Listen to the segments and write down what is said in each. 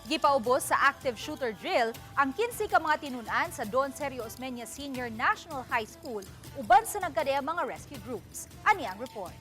Gipaubos sa active shooter drill ang 15 ka mga tinunan sa Don Sergio Osmeña Senior National High School uban sa nagkadeang mga rescue groups. Ani ang report.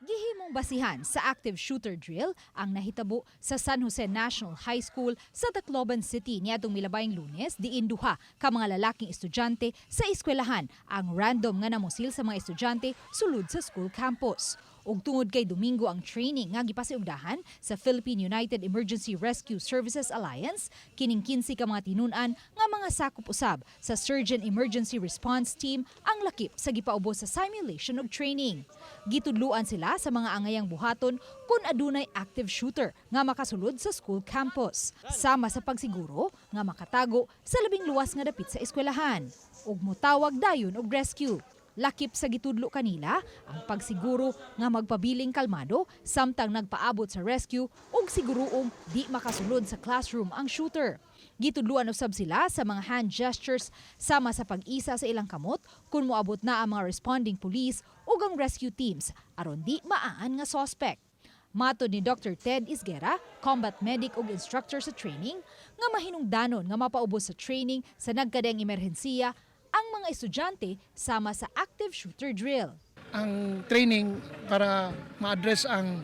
Gihimong basihan sa active shooter drill ang nahitabo sa San Jose National High School sa Tacloban City niadtong milabayng Lunes, diin duha ka mga lalaking estudyante sa eskwelahan ang random nga namusil sa mga estudyante sulod sa school campus. Ug tungod kay Domingo ang training nga gipasiugdahan sa Philippine United Emergency Rescue Services Alliance, kining 15 ka mga tinun-an nga mga sakop usab sa Surge and Emergency Response Team ang lakip sa gipaubos sa simulation og training. Gitudluan sila sa mga angayang buhaton kung adunay active shooter nga makasulod sa school campus, sama sa pagsiguro nga makatago sa labing luwas nga dapit sa eskwelahan ug motawag dayon og rescue. Lakip sa gitudlo kanila ang pagsiguro nga magpabiling kalmado samtang nagpaabot sa rescue ug siguruong di makasulod sa classroom ang shooter. Gitudluan usab sila sa mga hand gestures sama sa pag-isa sa ilang kamot kung moabot na ang mga responding police ug ang rescue teams aron di maan nga suspect. Matod ni Dr. Ted Isguera, combat medic ug instructor sa training, nga mahinungdanon nga mapaubos sa training sa nagkadeang emerhensiya ang mga estudyante sama sa active shooter drill. Ang training para ma-address ang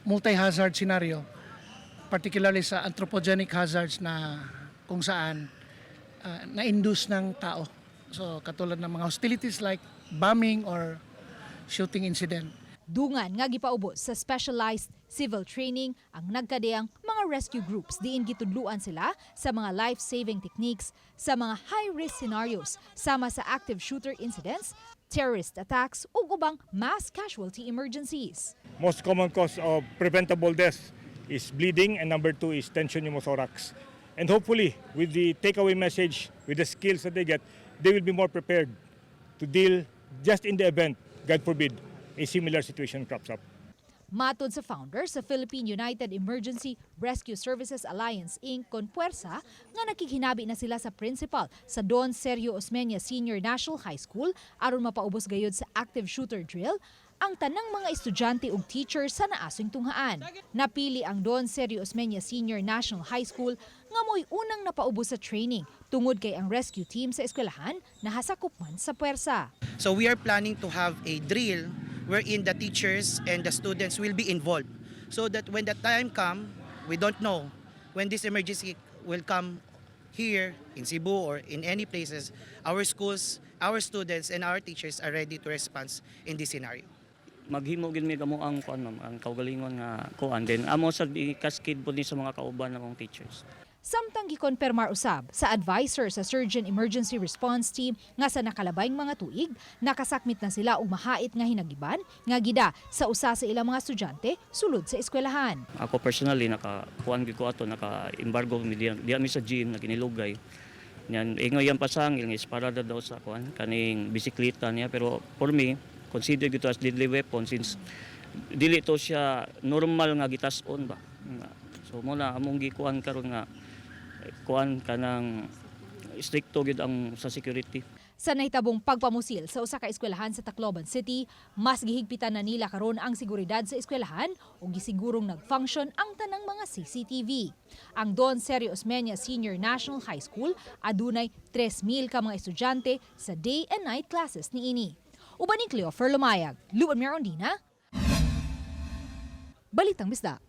multi-hazard scenario, particularly sa anthropogenic hazards na kung saan na-induce ng tao. So katulad ng mga hostilities like bombing or shooting incident. Dungan nga gipaubos sa specialized civil training ang nagkadeang mga rescue groups, diin gitudluan sila sa mga life-saving techniques sa mga high-risk scenarios sama sa active shooter incidents, terrorist attacks ug ubang mass casualty emergencies. Most common cause of preventable death is bleeding, and number two is tension pneumothorax. And hopefully, with the takeaway message, with the skills that they get, they will be more prepared to deal just in the event, God forbid, a similar situation crops up. Matod sa founder sa Philippine United Emergency Rescue Services Alliance Inc. kon puwersa nga nakighinabi na sila sa principal sa Don Sergio Osmeña Senior National High School aron mapaubos gayod sa active shooter drill ang tanang mga estudyante ug teacher sa naasong tunghaan. Napili ang Don Sergio Osmeña Senior National High School nga mo'y unang napaubos sa training tungod kay ang rescue team sa eskwelahan nahasakop man sa puwersa. So we are planning to have a drill wherein the teachers and the students will be involved so that when the time come, we don't know when this emergency will come here in Cebu or in any places, our schools, our students and our teachers are ready to respond in this scenario. Maghimo gid mi kamo ang kuan, ma'am, ang kaugalingon nga kuan, then amo sa i-cascade po ni sa mga kauban namong teachers. Samtang gikonpermar usab sa advisor sa Surge and Emergency Response Team nga sa nakalabayng mga tuig, nakasakmit na sila og mahait nga hinagiban nga gida sa usa sa ilang mga estudyante sulod sa eskwelahan. Ako personally, naka kuan gid ko ato, naka embargo mi diya, diya mi sa gym naginilugay. Yan ingoy yan pasangil nga isparada daw sa kuan kaning bisikleta niya, pero for me, consider gito as deadly weapon since dili to siya normal nga gitas-on ba. So mo na among gikuan karon nga kuan kanang stricto gid ang sa security. Sa nahitabong pagpamusil sa usa ka eskwelahan sa Tacloban City, mas gihigpitan na nila karon ang seguridad sa eskwelahan ug gisigurong nag-function ang tanang mga CCTV. Ang Don Sergio Osmeña Senior National High School adunay 3,000 ka mga estudyante sa day and night classes niini. Uban ni Cleofer Lumayag, Luan Mirondina, Balitang Bisdak.